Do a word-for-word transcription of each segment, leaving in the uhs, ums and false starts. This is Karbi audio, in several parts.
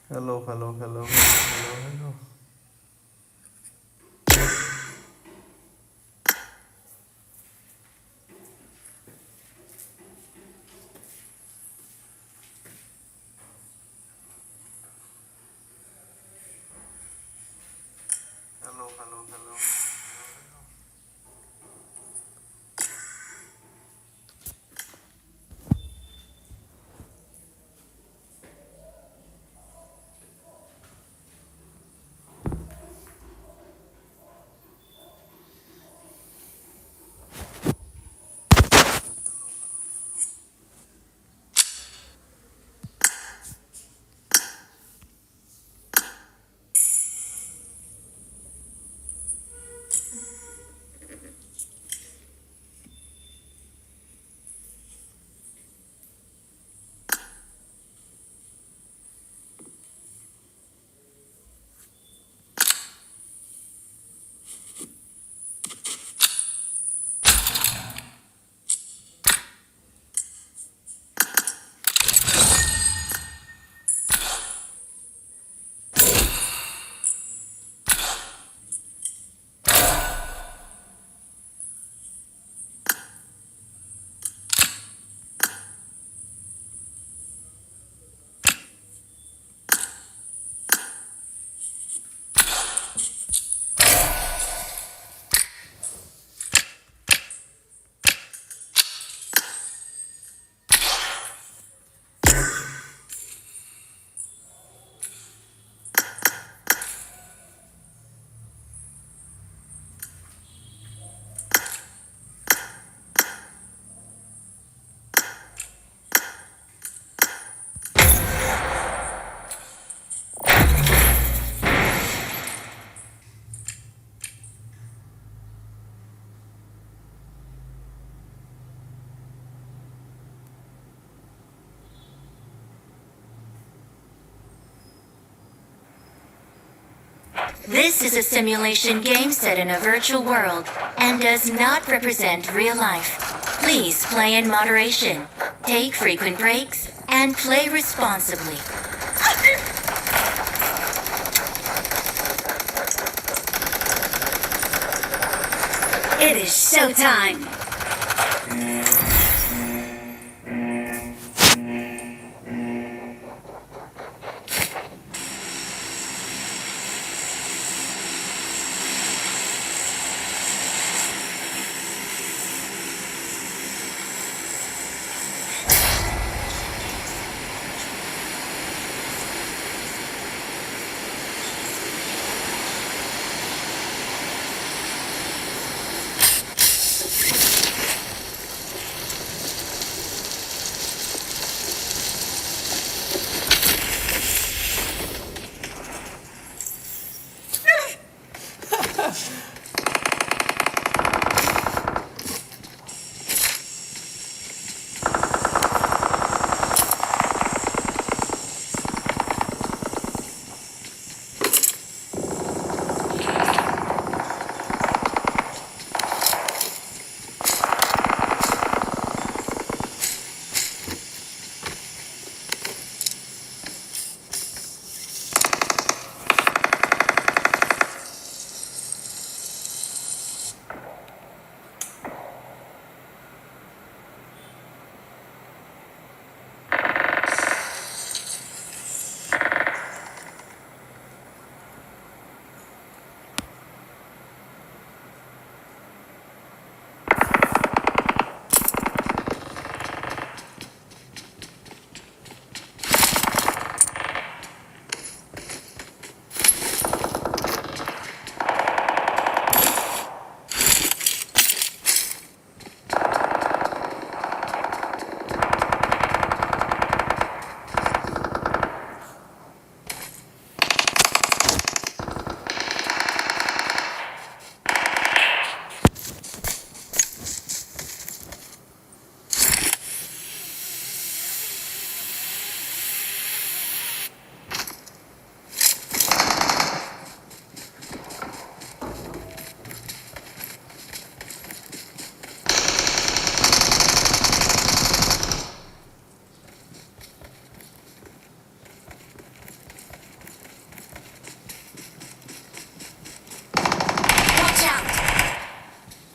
Hello, hello, hello, hello, hello, hello. Hello, hello, hello, hello, hello. This is a simulation game set in a virtual world and does not represent real life. Please play in moderation, take frequent breaks, and play responsibly. It is showtime!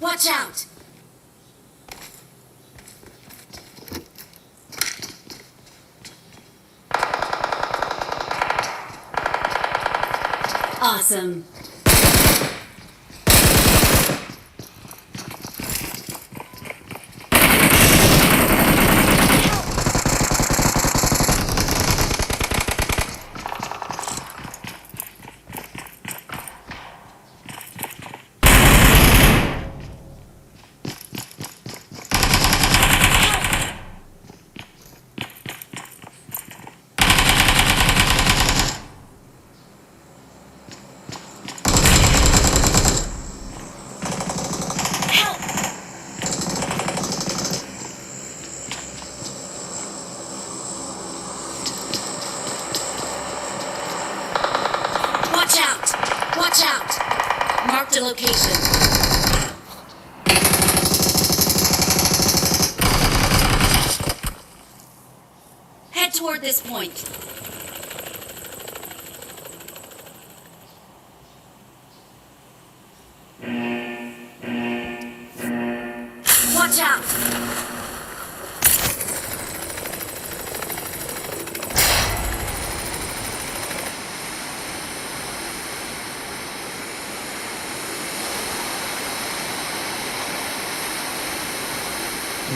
Watch out! Awesome. Help! Watch out! Watch out! Marked a location. Head toward this point. Watch out!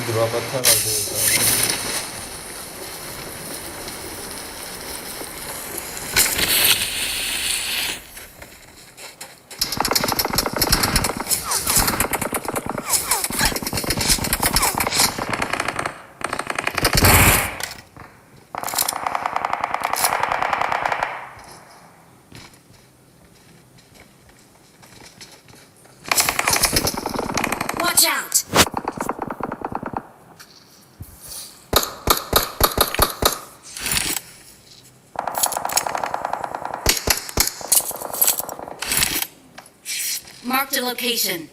Dua pathar lagi. Watch out! Marked a location.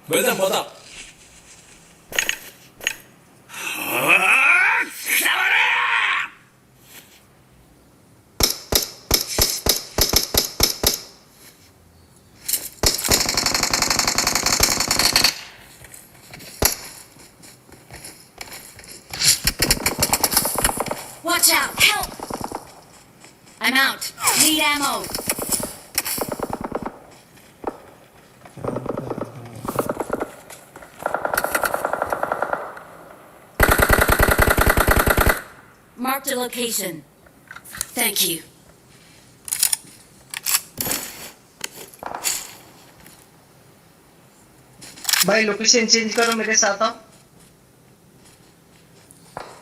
Betul, betul. Watch out! Help! I'm out. Need ammo. Marked a location. Thank you. Bhai, location change karo mere saath.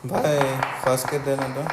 Bhai, first aid dena to.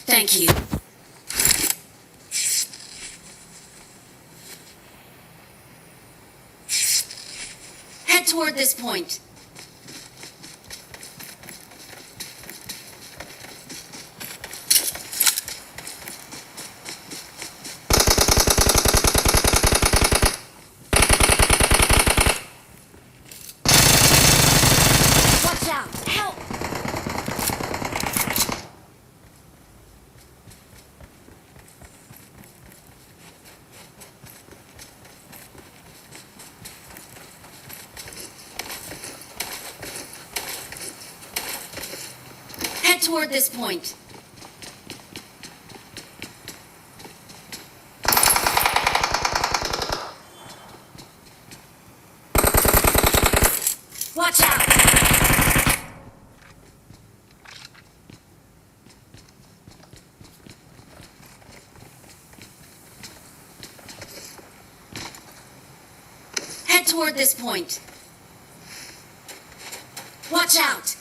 Thank you. Head toward this point. Watch out! Help! Head toward this point. Toward this point. Watch out!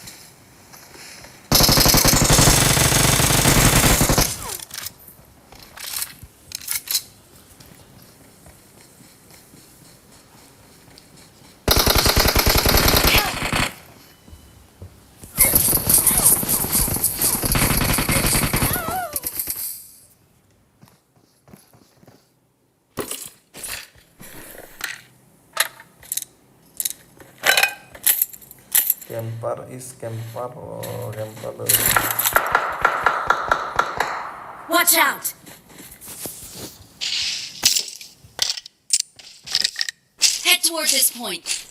Camper is camper, oh, camper. Watch out! Head toward this point.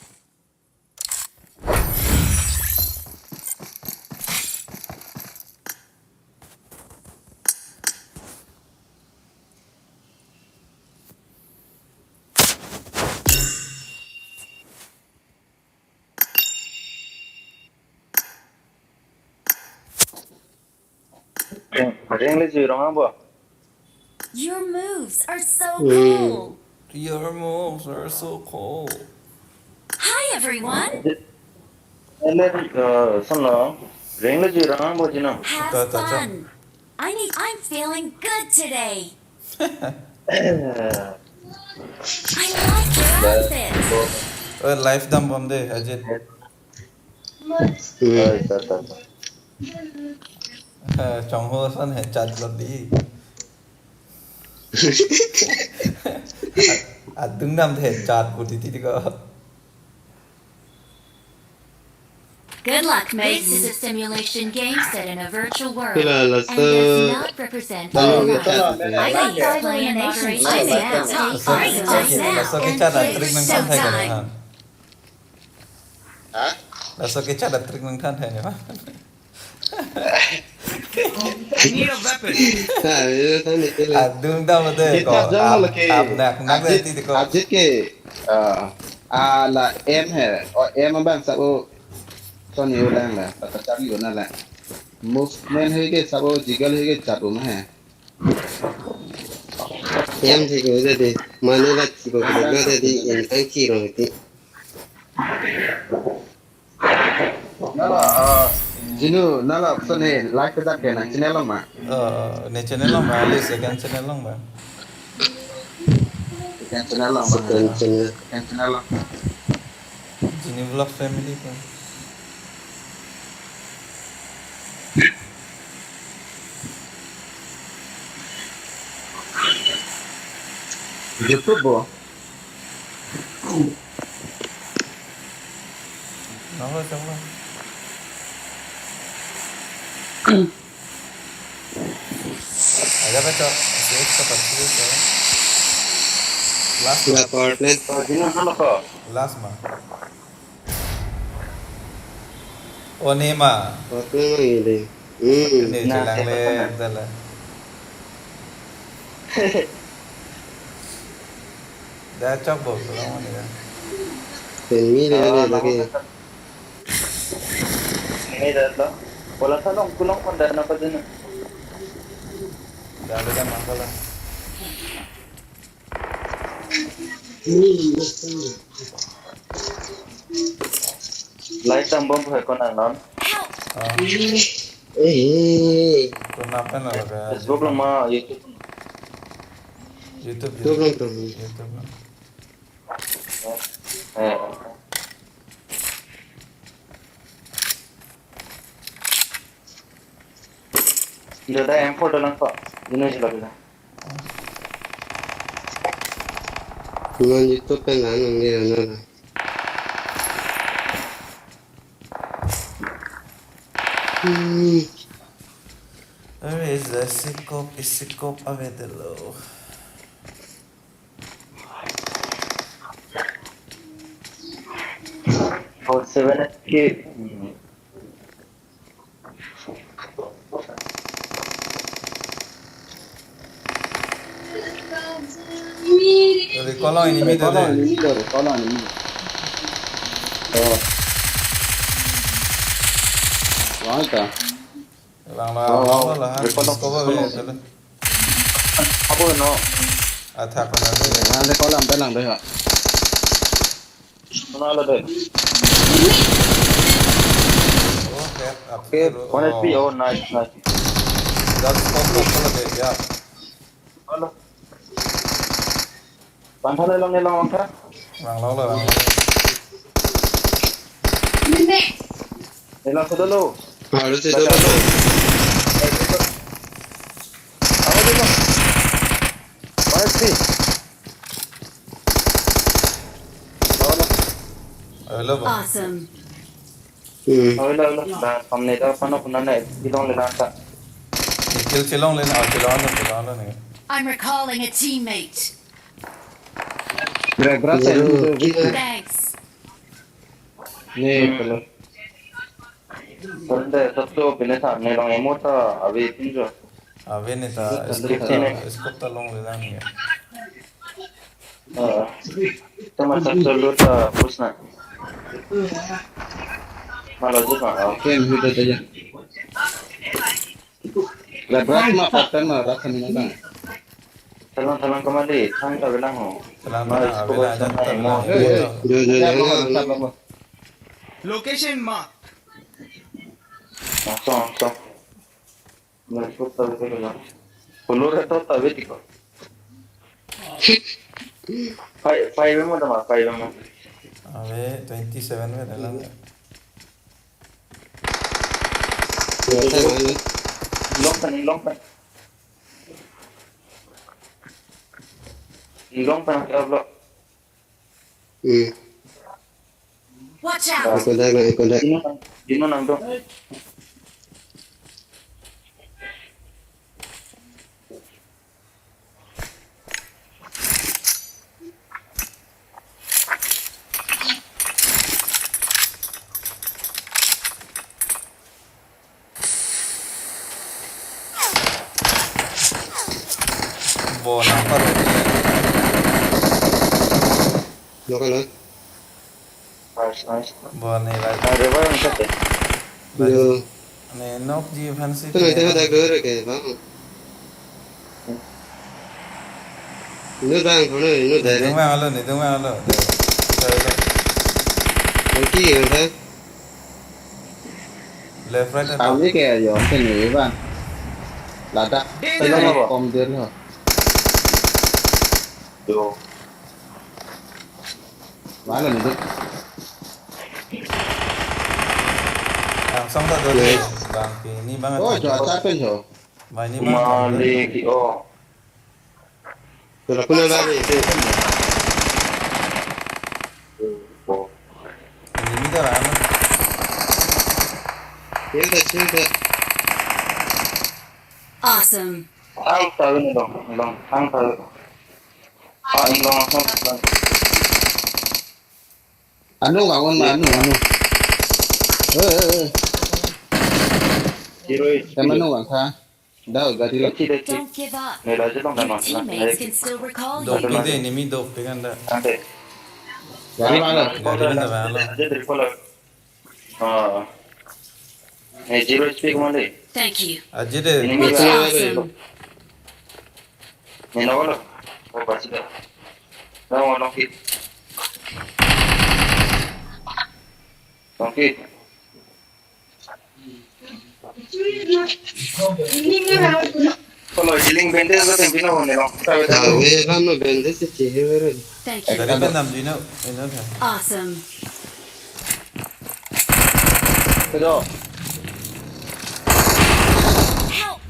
Ring, ring le jirong abo. Your moves are so Hmm. cool. Your moves are so cool. Hi, everyone. Ele, eh, sono, ring le jirong abo jino. Have Ta, ta, ta. fun. I need, I'm feeling good today. I like your outfit. Oh, live dambom de, Ajit. Hmm. Oi, ta, ta, ta. Eh, Chongho ason headshot lo di. Adung dam headshot pu titi ko. Good luck, mates. This is a simulation game set in a virtual world Kila, and laso does not represent Tala, real life. Tala, Please play in moderation. Laso, laso, laso kechat trick nang than hai, ha. Hah? Laso kechat trick nang than hai, ha. I need a weapon. Ah, itu tadi kira. Adung dam de ko. Kita jam Ap-, lagi. Apnak, nak Ajit, titi ko. Ajit ke, ah, ah, la M hai. Oh, M abang sabo. Son yu lang la. Tata chak yu na la. Movement hai ke sabo, jiggle hai ke chat um hai. M thik ko jadi, mane la chibo ko na jadi, in ang kirong ti. Nala, ah, Jinu, nala option he, like ke dak ke na channel along ma? Eh, ne channel along ma, ali second channel along ma. Second channel along ma? Second channel. Second channel along. Jinu Vlog Family ko. YouTube bo. Nanglo chonglo. Aja pa chok. Save sa pa save sa. Last. La Fortnite. Oh, Jinu, nalo ko? Last ma. O ne ma. Hotel mang ini. Hmm. Ne na, chelang le, chelang. Dala. Da chok bo, kalau mau ne da. Pemi le, oh, le, mau lagi. Ini da lo. Bola salong, kulong pon da na pa dun. Da le da mangkala. Light dambom hai ko nang non. Ah. Eh. Ko napa na laga? Facebook along ma, YouTube. YouTube, YouTube along YouTube. YouTube along. Eh. Jada M four dolang ko. Jinu jilo jilo. Non YouTube pen lang nang dia na la. Hmm. Where is the scope? Is scope available? Four seven K. Recall enemy de. Recall enemy de, recall enemy de. Oh. Wah ta. Lang la, oh, lang la, recall discover recall. Abo no. Athak ko na de. Lang recall lam ta lang de ha. Mana lo deh. Oh, head up. Okay, one H P. Oh, nice, nice. That's top, top, top, yeah. Halo. Bang tha, long, long, long tha. Bang long, long, long. Long sudah lo. Harus itu dulu. Apa itu? Mana sih? Halo, Bang. Awesome. Hmm. Halo, halo. Dah, kamu nih, dah, panas, panas nih. Di long le lang ta. Kill, kill long le lang, kill long, kill long ni. I'm recalling a teammate. Gerak-gerak saya. Thanks. Nih, kalau. Sonte, sab to pine sa, ne long emo ta, ave tin jo. Ave ne ta, scope ta, scope ta long le lang ya. Eh, teman sab to lo ta push na. Malo jo ka. Oke, mudah saja. Lah, berat mah, pattern mah, rasa minat bang. Thalang, thalang kemali, thang ta bilang ho. Thalang mana, bilang aja, ta bilang ho. Eh, eh, eh. Location mark. Langsung, langsung. Nah, ikut tahu itu bilang. Puluh atau tahu itu kok. Five, five mo tama, five mo. Ave twenty-seven mo dalam. Long pen, long pen. Long pen ke upload. Hmm. Watch out! Eko dak, eko dak. Dino nang, dino nang dong. Bo nang parut ni. Knock, knock. Nice, nice. Bo ni, right. Ah, revive ang sa. Yo. Ni knock ji fancy. Tengah, tengah dak dua ke bang. Inut bang, kono inut dak. Nidung bang alo, nidung bang alo. Deh. Sorry, sorry. Monkey yang dah. Left, right, atau? Kami kayak yo, sini bang. Ladak. Deh, deh, deh. Kom dir lo. Yo. Mana ni, Dik? Langsung tak dulu. Oke. Bang, ini banget. Oh, cuaca apa, Jo? Bang, ini banget. Malik, oh. Sudah punya lagi. Oh. Ini kita lah, ano? Cinta, cinta. Awesome. Ang tahu ni dong, dong, ang tahu. Ah, ini langsung. Anu, bangun, anu, anu. Eh, eh, eh. Zero H P. Sama nu, bang, ha? Dah, gari lo. Kecil, kecil. Don't give up. Nih, laju dong, kan, Mas. Your teammates can still recall you. Dopik deh, enemy dopik kan dah. Nanti. Gari mana? Gari kan dah, mana? Aja dari kolor. Ah. Eh, zero H P kemana? Thank you. Aja deh. Ini. Watch out. Awesome. Ini nawa lo. Oh, pasti dah. Nawa, long hit. Long hit. Kalau healing bandage lo, tempin nawa ni long. Tahu, tahu. Ah, we kan no bandage sih, sih, we. Thank you. Dari mana, you know, you know, kan? Awesome. Help!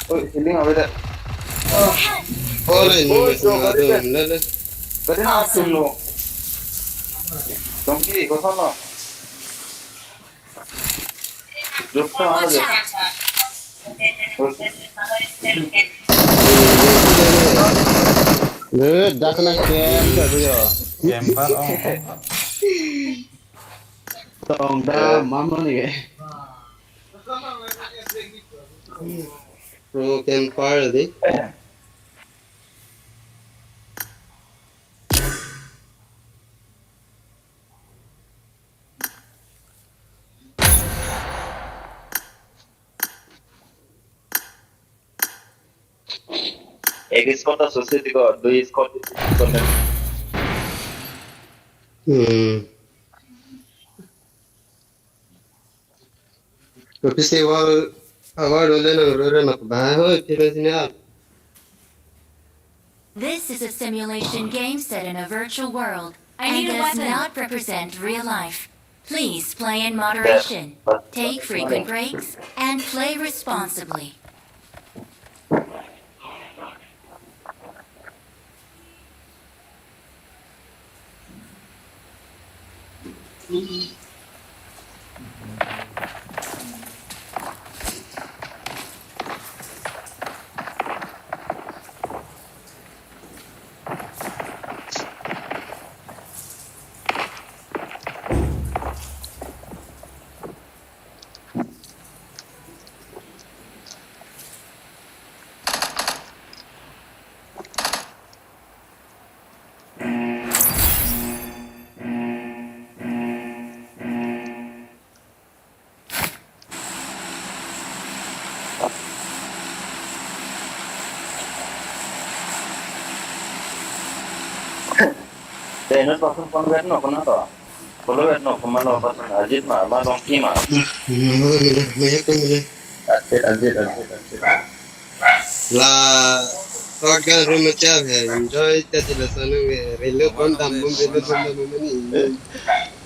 Oi, healing ave deh. Help! Oh, lain, oi, lain, so, lain, gari lain, lain. Gari na atum lo. Donkey, koson lo? Jokta ave deh. Watch out! Eh, dak na camp dah tu ya. Camper, oh, oh. Tong da, eh, mama ni. Oh, camper deh. Ek squad ta sose tiko, dui squad, squad na. Hmm. Kopi si wall, award ole nang rore mak bahai ho, pira sini up. This is a simulation game set in a virtual world and does not represent real life. Please play in moderation, take frequent breaks, and play responsibly. Te inut pasun pon vet no kona to. Kolo vet no kona lo pasun Ajit ma, ma Longki ma. Ajit, Ajit, Ajit, Ajit. La rock gun room cha he, enjoy ta ti la sonung he, reload bom dam bom, reload bom dam bom ni.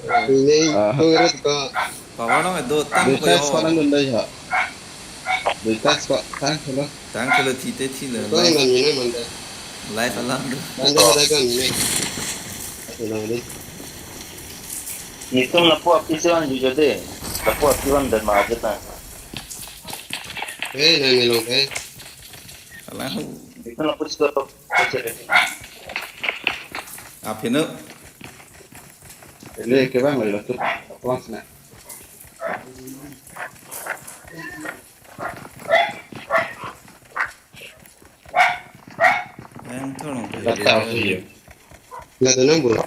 Ni, ah, ko ret ko. Power nang do tang ko. Doi tas yo. Ko nang dun dai ha. Doi tas ko tang ko lo. Tang ko lo thi te thi lo. Ko nang ni na manda. Life alam do. Manda ada kan ni. Ito na. Nitum lapu api si van jujo de. Lapu api van dan ma aja ta. Eh, nang ni long eh. Alang. Nitum lapu si to. Aphi no. Ele ke bang lo tu. Puas na. Yang tolong. Data sih ya. Nggak ada nang bro.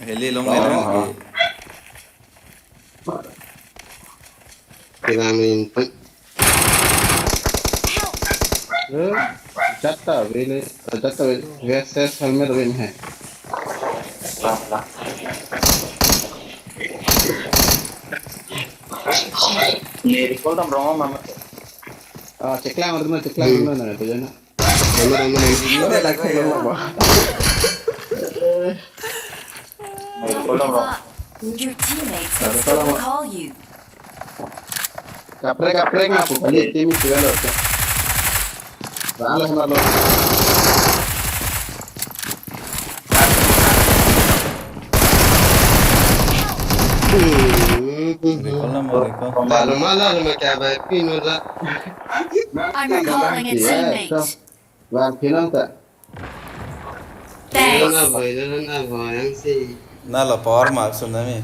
Heli long. Oh, long. Oh. Kailangan yung pag- Eh, jata bile, jata bile, V S S helmet bile hai. Ni recall dam rong mama. Ah, cheklang, cheklang, hmm, na, na, na. Helmet, helmet, helmet. Ini dah lagi helmet, Bang. Recall dam rong. Your teammates have still call you. Kaprek, kaprek na pu kali tim itu kan lo. Salah sama lo. Recall na mo, recall. Malu malu malu makai bai pinu la. I'm recalling a teammate. Bang pinang ta. Thanks. Lo na boy, lo na boy, ang si. Na lo power mark sun na mi.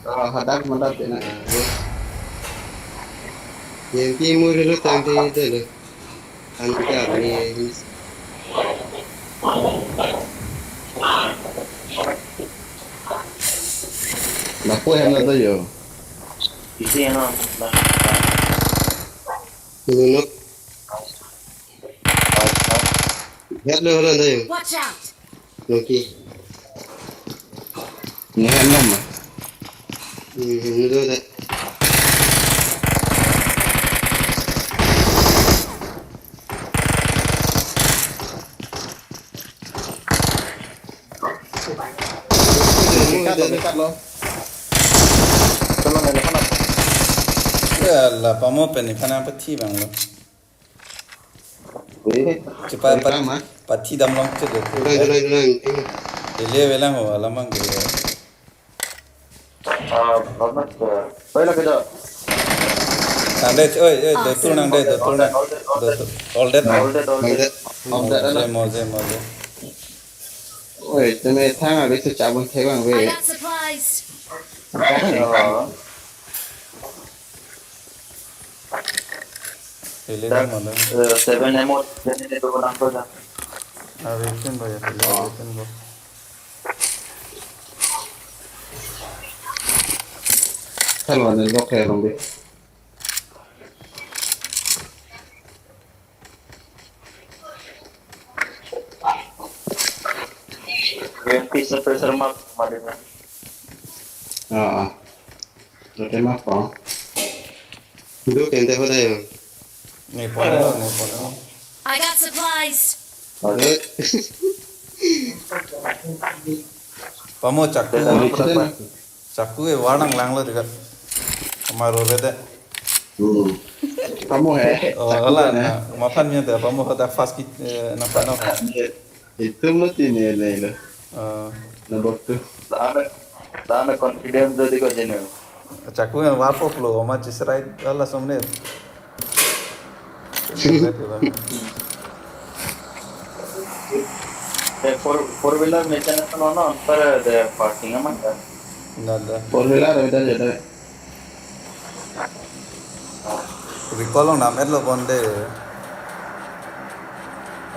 Oh, hadak madak na. Yang ti muri lo tang ti itu lo. Ang ka ni. Lapu hem na to yo. Isi yang na. Ini nok. Hello, hello, hello. Watch out! Okay. Ini hello ma. Hmm, hello, hello. Dekat lo, dekat lo. Tolong, nelpon apa? Ya Allah, pamo pen ikan apa ti bang lo? Eh, cepat pat, reklama. Pati dam long cek gitu. Ulang, ulang, ulang. Ini. Ele velang ho, alamang gitu. Ah, Muhammad, eh, baiklah kita. Nang deh, oi, oi, dotul nang deh, dotul nang. All dead, all dead, all dead. Dotul. All dead. All dead, all dead. All dead. Moje, moje, moje. Oi, teme thang abis tu cabun thek bang, we. I got supplies. Ah. Ele dak, mana? Eh, seven M O, seven M O nang ko na. Ah, waiting boy, ele waiting boy. Hello, ane lock hai, Rombi. P S P suppressor map mari na. Ah, ah. Lote map po. Duk ente ho da yo. Ne pon lo, ne pon lo. I got supplies. Aduh. Pamo chaku. Dari mana? Chaku e warnang langlo tiga. Kemaro rede. Hmm. Pamo he. Oh, chaku ala kan, eh? Na, maphan niya ta, pamo ta fast kit, eh, na pano. Itu lo tini ele lo. Ah. Na bok tu. Sana, sana confidence do di ko jeno. Chaku yang warpo lo, ma chis right, ala somne. Eh, four, four wheeler mechanic no, no, para de parking amat ta. Nada. Four wheeler ada jada. Recall long nam et lo bonde.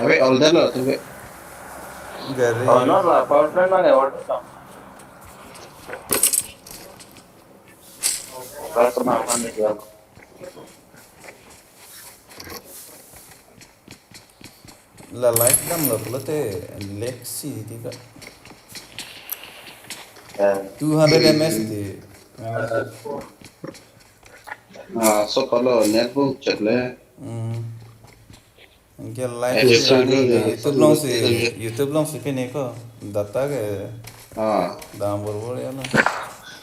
Abe older lo tu ke. Gari. Oh, no la, power plant mane older lo. Customer mane dia. La live damlo pulote lag si ti ka. Eh. Two hundred M S di. Ah, so kalau network chat le. Hmm. Anke live eh, si so running lo, di YouTube so long lo, si, so lo. YouTube long si pini ko data ke. Ah. Dam bor bor ya na.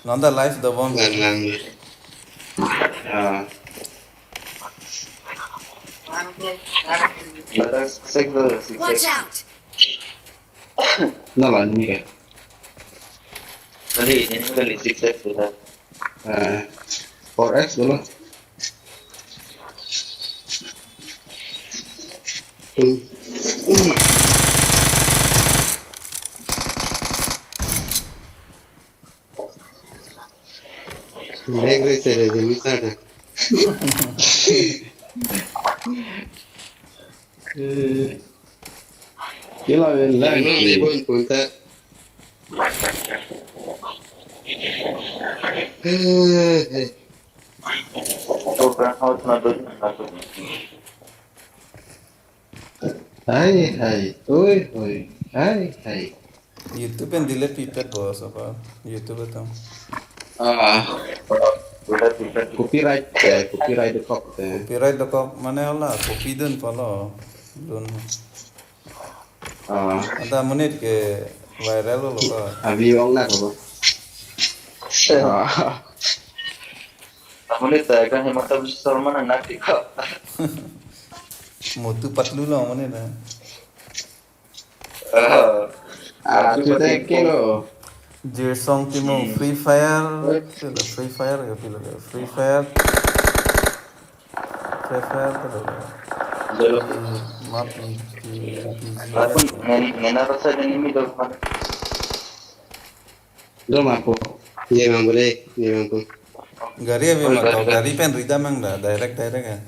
Nonda live do bom. Lang lang. Ah. Watch out! Nala ni ke. Tadi ini kali six X kita. Eh, four X dulu. Hmm. Negeri saya jadi sana. Eh, kila ben lang. Yang ni pun punta. Eh, eh. Program house na do na do. Hai, hai, oi, oi, hai, hai. YouTube pen delete pipet bos apa? YouTube itu. Ah, copyright, eh, copyright dokok, eh. Copyright dokok mane ola copy dun palo dun. Ah. Anta monit ke viral lo ka. Abi ong na ko. Ah. Monit ta kan Himanta Biswa Sarma na nak ko. Motu patlu lo monit na. Ah. Ah, tu tak kilo. Jirsong Timung, hmm. Free Fire, Free Fire ya, Free Fire. Free Fire tu. Jalo. Map ni, ni, ni, ni. Lalu ngen-, ngena rasa ini mi dok mana? Do map po. Ye mang boleh, ye mang po. Gari abi ma to, gari pen rida mang da, direct, direct ya.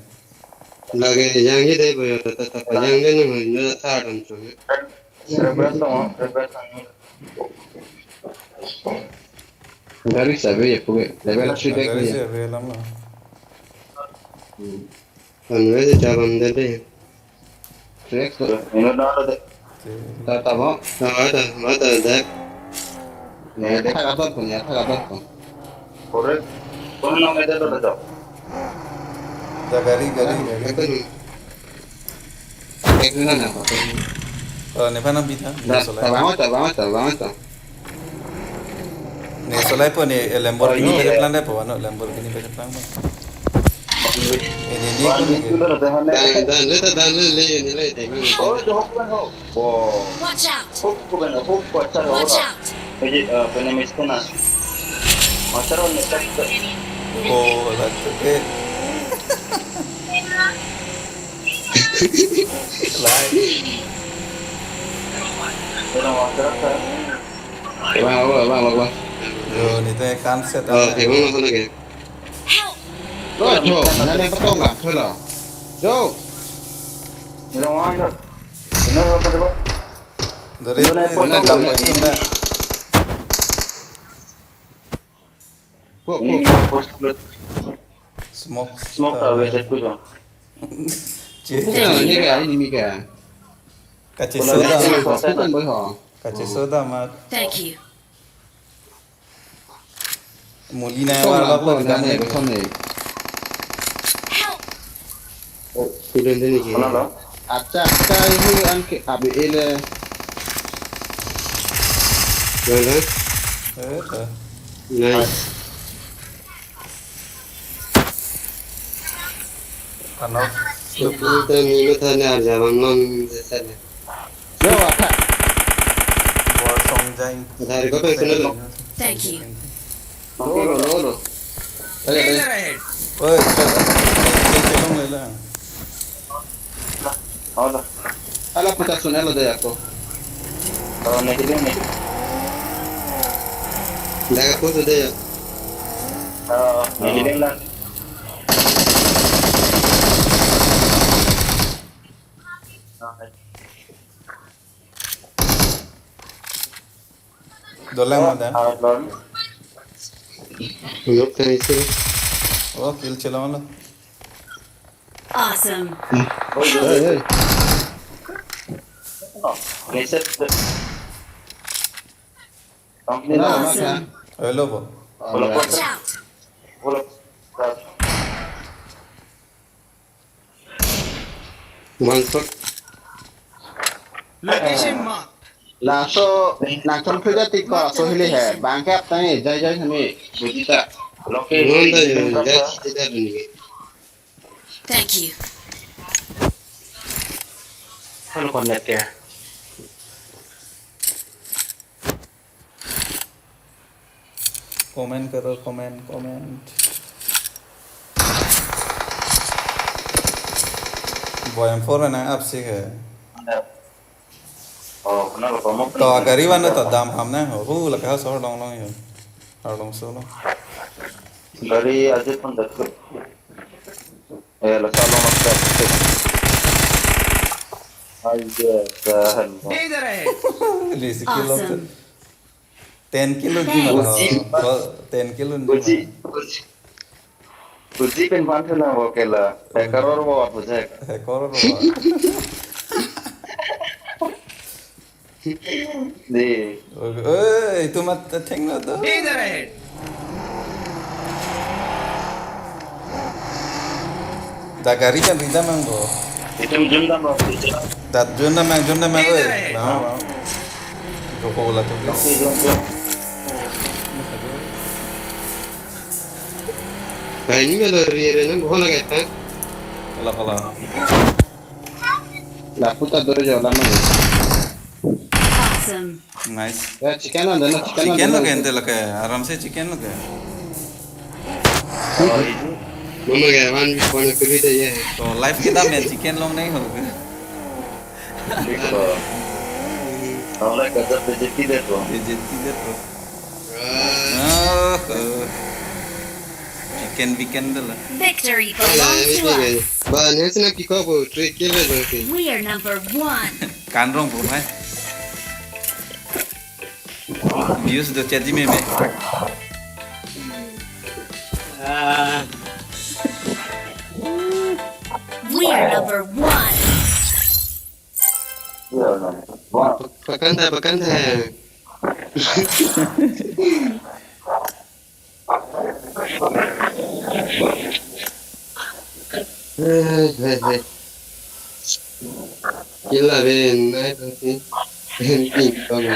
Lagi yang ye deh boyo, tata tata yang deh nung nyo ta dong chong. Reverse tong, reverse tong. Gari sabi ya puge, level three dek gari ya. Sabi lama. Hmm. Anwes jabam dede. Trek. Ino na de. Ta ta mo. Na ada, ada dek. Ne de ka ba ko ne ka ba ko. Correct. Kono na me de to to. Da gari, gari, gari. Ek na na ko. Oh, ne pa na bita. Da, ta ba mo, ta ba mo, ta ba mo, ta. Ne solai po ne, eh, Lamborghini. Oh, iya. Pejaplang deh po, ano, Lamborghini pejaplang po. Ini, ini, ini. Dan, dan, dan, dan, le, le, le, le, le. Oh, itu hok kan, hok. Wow. Watch out! Hok bukan, hok, watch out. Watch out! Jadi, eh, penemis kena. Watch out, watch out. Oh, that's okay. Lai. Orang watch out, kan? Bang, bang, bang, bang, bang. Yo, ni teh kan set. Oh, apa? Tiang mana sana ke? Help! Tuh, Jo, mana yang petong lah, tuh lah. Jo. Ini orang mana? Ini orang apa, coba? Dari ini mana yang mana potong? Kamu itu enggak? Kok, kok? Ini post dulu. Smoke. Smoke tak, wes itu, Bang. Cek. Ini kan, ini kan. Kachi soda. Bola, bola, bola. Bukan, boy, ho. Kacheso ta mat. Thank you. Muli na. Kong wala lang po, kong lang dam ne, ne. Kong ne. Help! Oh, turun din ke. Mana lo? Accha, accha, ihu an ke abi ele. Mana? Eh, eh. Nice. Ano? Itu tani matha ne arja bang long desa ne. Yo, apa? Bor song jai. Dari kota itu lo. Thank you. Lo, lo, lo, lo. Ayo, ayo. Oi, chala. Chala, chala, chala. Hola. Ala puta sunelo de ako. Oh, negative, negative. Daga puto de. Oh, negative lang. Okay. Dolang ada. Out lon. Yok tadi sih. Oh, kill chelong lo. Awesome. Oh, iya. Hey, hey. Oh, reset. Company na. Awesome. Hello, bo. Hello, bo. Watch out. Hello. One shot. Location marked. Laso nangtum phuja tik ko, so hili he. Bang ke aptang e, jai jai hami. Bujita. Location. Nonda yo, jai jai dun ke. Thank you. Hello, connect ya. Comment karo, comment, comment. Bo M four na apsi ke. Oh, kena lo promo. To gari mana to dam ham na. Oh, laka so long long yo. Long so long. Gari aja pun dekat. Eh, laso along laso. Aja, tahan. दे दे रहे हैं। Lisi kilo. Awesome. Ten kilo di malah. Buji. Oh, ten kilo di Buji, malah. Buji. Buji pen pan thela bo kela. Eh, karor bo apa je? Eh, karor bo. Di. Eh, itu mat thengno to. इधर है। Da gari kan rida mang bo. Itu jun dam bo. Da jun dam mang, jun dam mang, oi. Mau, mau. Roko la tu. Oke, jun, jun. Kaini melo rire nang bohon lagi ta. Kala, kala. Laputa doro jo lama. Awesome. Nice. Ya, chicken ada na, chicken ada na. Chicken lo ke ente lo ke, aram se chicken lo ke. Oh, itu. Mama ke wan pon kuri de ye. To live kita main chicken long nahi ho ke. Biko. Tahu lah kata B J P deh tuh. B J P deh tuh. Ah, eh. Weekend, weekend deh lah. Victory belongs to us. Ba, ne sina piko bo, trick ke le ba ke. We are number one. Kanrong bo, hai. Views do chat di meme. Ah. We are number one. Pakanta, pakanta. Hai, hai, hai. Kila ben, nai tasi. Ben king tong.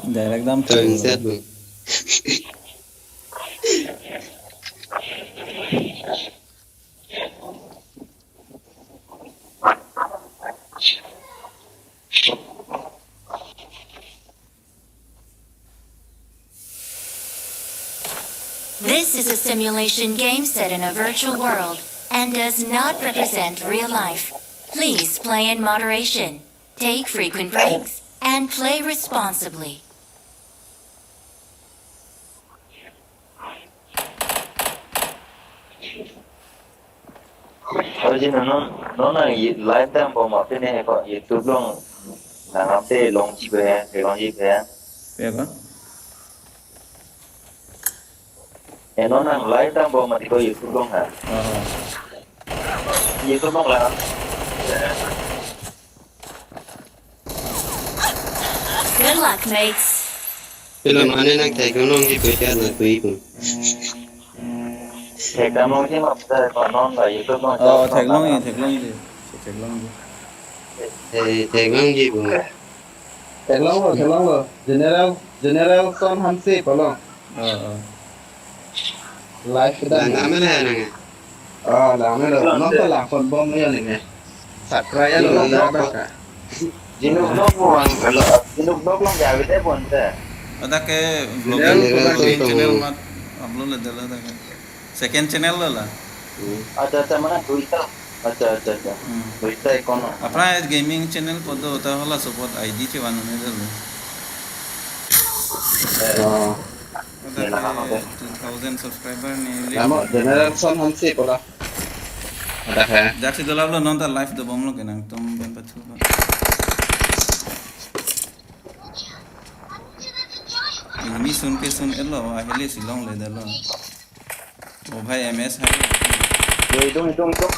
Direct dam. Time set. This is a simulation game set in a virtual world and does not represent real life. Please play in moderation, take frequent breaks, and play responsibly. Oi, jin non, non nang ye-, live dambom apine he ko YouTube along nang ante longji pen, longji pen. Ya, ko? Eh, non nang live dambom mati ko YouTube along ha. Oh. YouTube along la. Good luck, mates. Pilo mane nang theklongji pu ke na kui pu. Theklongji ma pute ko non la YouTube along. Oh, theklongji, theklongji. Theklongji. Eh, theklongji pu. Theklonglo, theklonglo. General, General Son Hanse pu lo. Oh, oh. Live kedam. Lang amen ya nang. Oh, lang amen lo. Non ta lang phone bom ya ni me. Subscribe lo, lang bom. Jinu vlog mo ang lo. Jinu vlog lo ya vide bon te. Ada ke vlogging, vlogging channel mat upload le dala ta ke. Second channel lo la. Acha, acha, mana duita. Acha, acha, acha. Hmm. Duita account. Aphrang gaming channel pu do ta hala support I D chevan ne dalo. Oh. Ada ke two thousand subscriber ni. Namo General Son Hanse pu la. Ada ke. Jaksi dola lo non ta live dobomlo ke nangtum pen pathu ba. Ini sun ke sun elo, ahele si longle dalo. Oh bhai, M S hai. Yo, idung, idung, idung.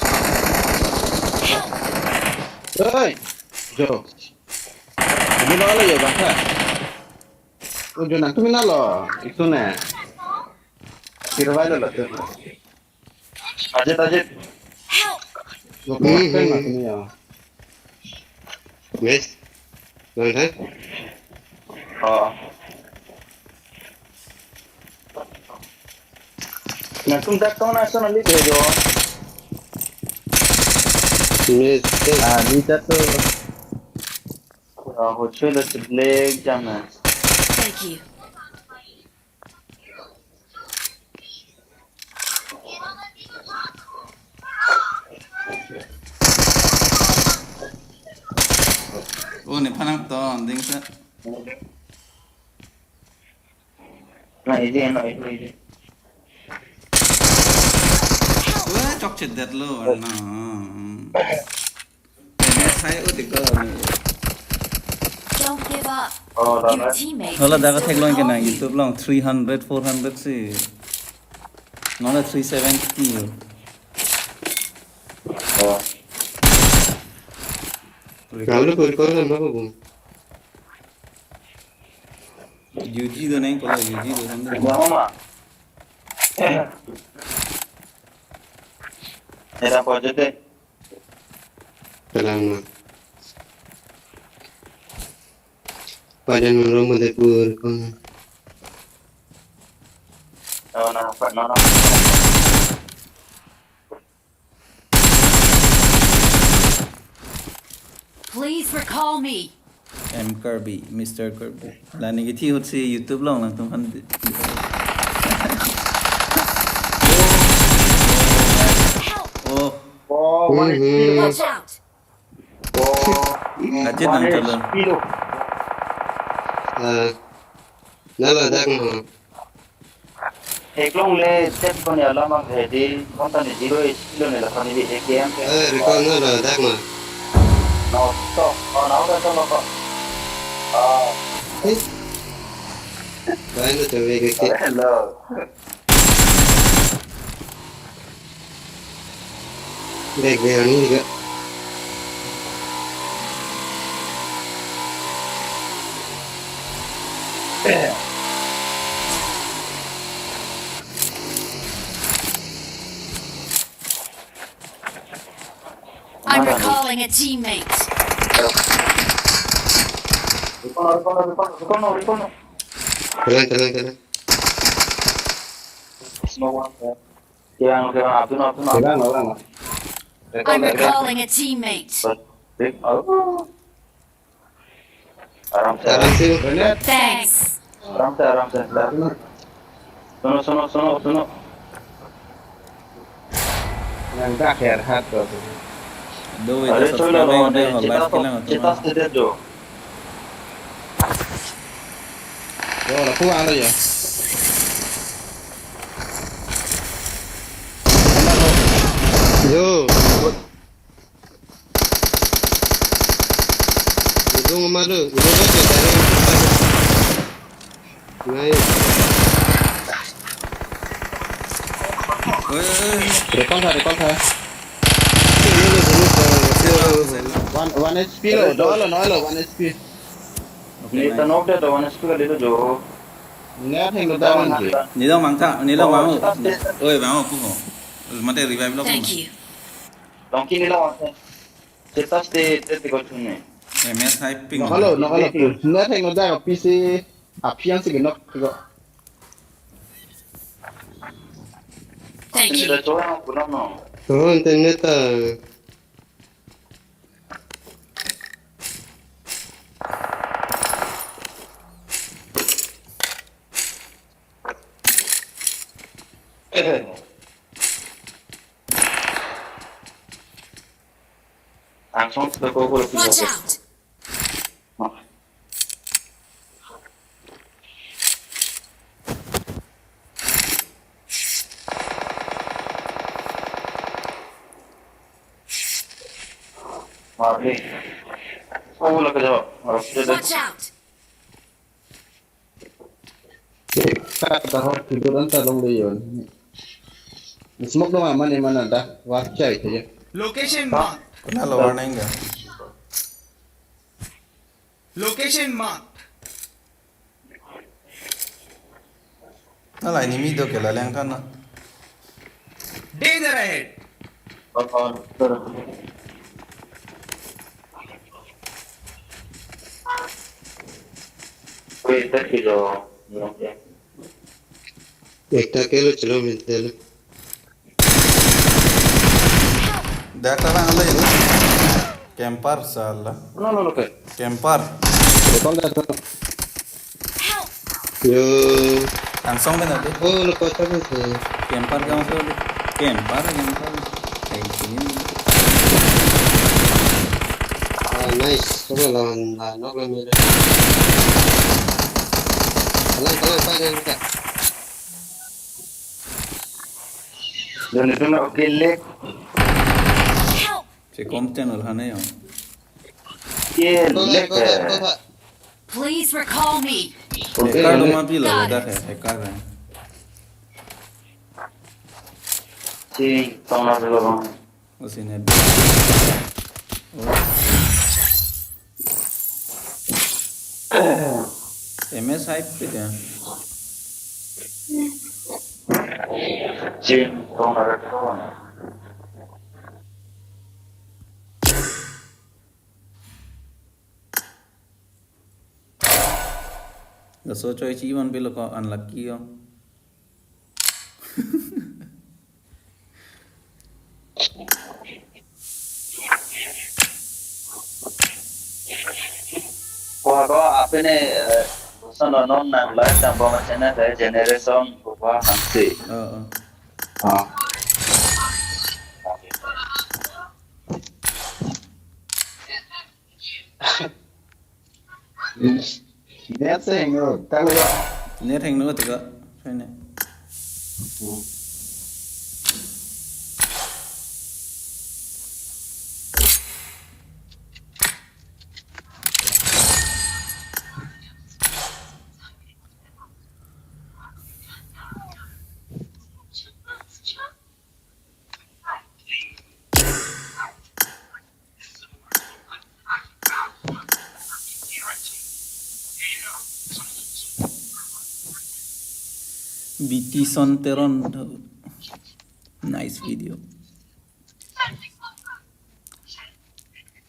Oi, Jo. Ini lo lo yo bangsa. Oh, Jo nangtum ini lo. Itu ne. Kira lo lo tu. Ajit, Ajit. Help! Lo ko pen ma kini ya. Miss. Nang hai? Oh. Nangtum dak tong na son ali bhejo. Miss. Ah, ni ta to. Ah, ho chhe da se black jam na. Thank you. Oh, nephan nangton, ding sa. Na, ije, na, ije, ije. Wah, chokche det lo, na. Sai udik ko ni. Don't give up. Oh, your teammates. Hala dak theklong ke nang YouTube along three hundred, four hundred si. Nona three seventy. Oh. Kamu ko ko na ko. U G do nang ko la U G do nang. Mama. Era ko jete. Kalang ma. Pajan Moro Madhepur ko. Oh, na, pa, na, na. Please recall me. M Kirby, Mister Kirby. La neli kithi hut si YouTube along nangtum kan. Help! Oh. Oh, one H P. Watch out! Oh. Ajit nang chalon. One H P lo. Eh, nala dak mo. Theklong le step ko ni alam ang hedi, konta ni zero H P lo ni la kani di A K M ke. Eh, recall na lo, dak ma. No, stop. Oh, now that's all. Ah. Eh. Bayan na chawag ke. Hello. Bag bag ani juga. I'm recalling a teammate. Recall, recall, recall, recall, recall. Kalang, kalang, kalang. No one there. Kevang, kevang, apun, apun, apun. Kevang, kevang. I'm recalling a teammate. Aram se. Aram se. Thanks. Aram se, aram se. Suno, suno, suno, suno. Nang dak her hat ko. Do we are just choi lo, subscribing, no, like, chita, kilang, chita, chita, chita, jo. Yo, lapu alo ya. Yo. Idung malu, idung malu, dari. Nice. Oi, oi, oi. Recall tha, recall tha. One, one H P lo, do lo, no lo, one H P. Okay, nice. Ni ta nok de do one H P kali do jo. Ni atheng lo da man ke. Ni long mangtha, ni long mang. Oh, yes. Oi, mang ko. Mate revive lo. Thank you. Long kini lo. Kita stay, stay ko chune. M S hyping. No, hello, no, hello. Ni atheng lo da P C. Apiang si genok ko. Thank you. Ini dah corang aku nak no. Oh, internet ah. Langsung ke kau kalau Watch out! Mari. Oh, lagi jawab. Harus dia dah. Watch out! Kat dah hor tidur anta long leyon. Smoke dong aman iman ada. Wah, cai saja. Location marked. Kuna lo warning ga. Location marked. Nala ini mi do ke la leng kan na. Danger ahead. Wait, that is all. Ekta kelo chalo mintel. Dak ta lang le. Camper sala. No, no, no, okay. Camper. Betul dah tu. Yo. Langsung ben ade. Oh, lo kota tu si. Camper kang so. Camper, camper. Kayak sini. Ah, nice. Coba lawan, lawan, nok lawan ni. Kalang, kalang, pa, kalang, pa. Dan itu nak kill lek. Help! Si kom channel hane yo. Kill lek. Please recall me. Hacker lo ma pilo dak hai, hacker hai. Si tong na pilo bang. O sini. Oh. M S hype pe dia. Jin, tong na re tong. Laso choi chi man pilo ko unlucky yo. Ko ko apine, eh, bosan non nang lai jambang channel hai generation ko pa hanse. Oh, oh. Ah. Net se henglo, tanglo. Net henglo teka. Fine. B T Son Teron, nice video.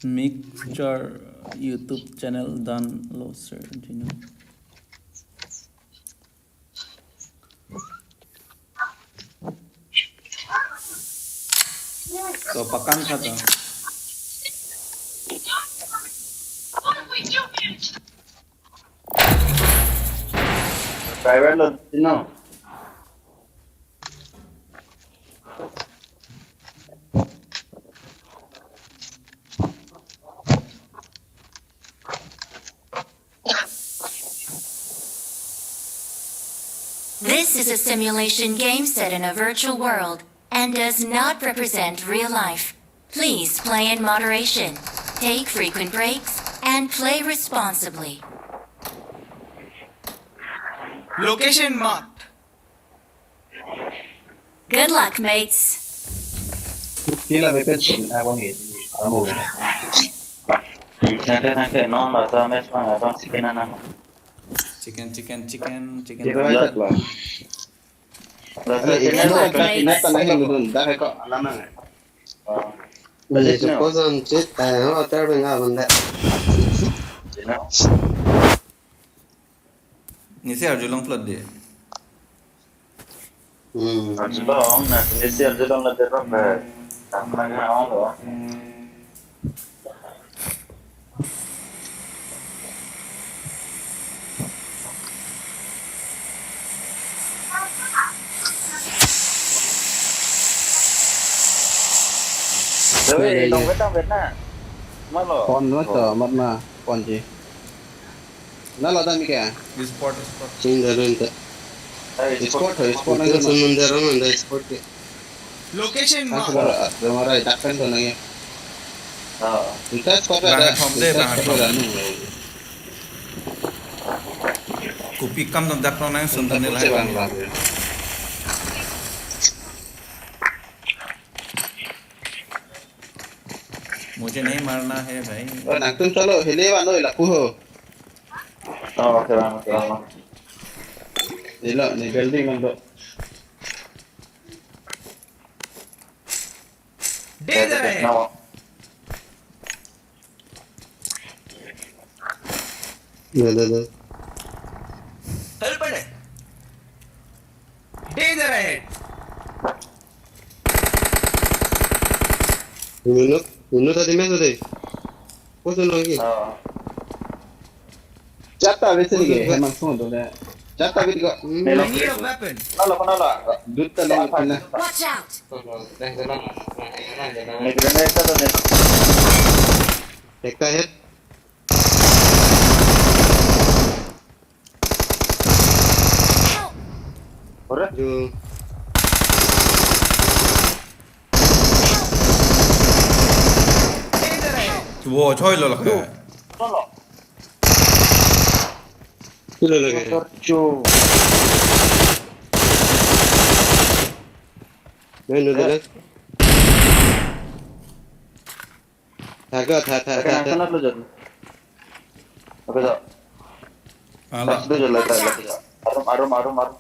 Mixture YouTube channel dan lo sir, you know. To pakan kha to. Driver lo, you know. This is a simulation game set in a virtual world. and does not represent real life. Please play in moderation, take frequent breaks, and play responsibly. Location marked. Good luck, mates. Sila betul sih, aku ni. Kamu. Nanti, nanti, non, bahasa mes, bang, abang, chicken, anak. Chicken, chicken, chicken, chicken. Kita lihat lah. Ada ini, ada ini, ada ini, dah kok, lama nggak? Oh. Balik ke pos, cit, eh, hotel, bang, abang, dah. Nisi arjulong flood dia. Hmm. Arjulong, nah, nisi arjulong na terus, eh, tangkang na ong lo. Tapi, iya, iya, dong betang betang. Malo. Pon lo to, mat ma, pon ji. Na lo dan ke? Spot, spot. Sing darun ta. Spot, spot na. Itu semundar mana spot ke? Location mark. Aku baru, ah, baru marai takkan tu nanya. Oh. Kita spot ada. Bang, hom de, bang, hom. Kopi kam dam dak nang sun tane lai. Bang, bang. मुझे नहीं मारना है भाई। Oh, nangtum chalo, hile van noi lapu ho. Oh, okay, bang, okay, bang. Ilo, ni building nang do. Danger hai. Dah, dah, dah. Help hai. Danger hai. Unut, unut tadi mes tadi. Kos unut lagi. Oh. Jata besi lagi, hemang semua tu dah. Jata besi kok. Hmm. I need a weapon. Nala, nala. Duta lang pina. Watch out! Nek granada to nek. Ekta head. Help! Ora? Jo. Wo, choi lo la. Nala. Kilo lagi. Motor chu. Main udah deh. Tha ko, tha, tha, tha, tha. Sana lo jod. Apa tu? Ala. Pas tu jod lagi, lagi. Arum, arum, arum, arum.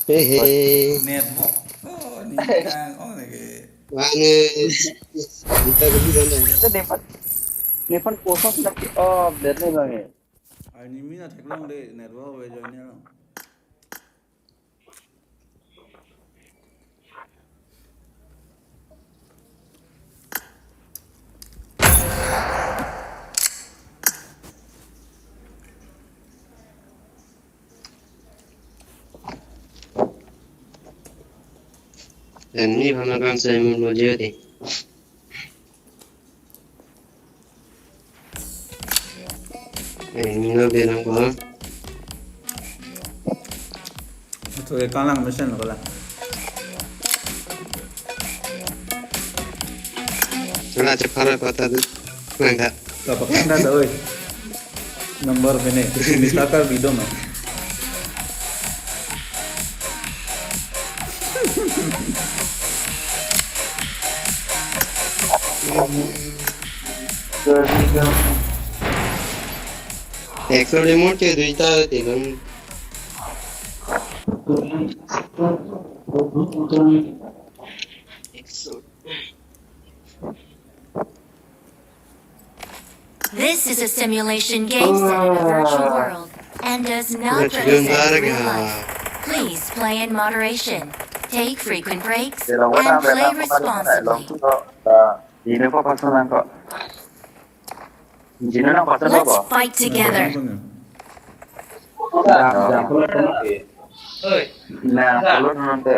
Hehe. Network. Oh, ni kang, oh, lagi. Mane, kita ke di mana? Itu Nepal, Nepal kosong sudah ki-, oh, update ni bang ya. Ai, ni mina theklong de, network we join ya. Enemy bhana kan saya mau jadi. Enemy na bilang ko. Ito e kalang mesen ko la. Wala chephara pata du. Nangka. Kapakan da oi. Number mene. Mista kar bidong na. Exo remote ke duita tigon. Exo. This is a simulation game set in a virtual world and does not represent real life. Please play in moderation, take frequent breaks, and play responsibly. Ini ko pasangan ko. Let's fight together. Nah, pulut nanti.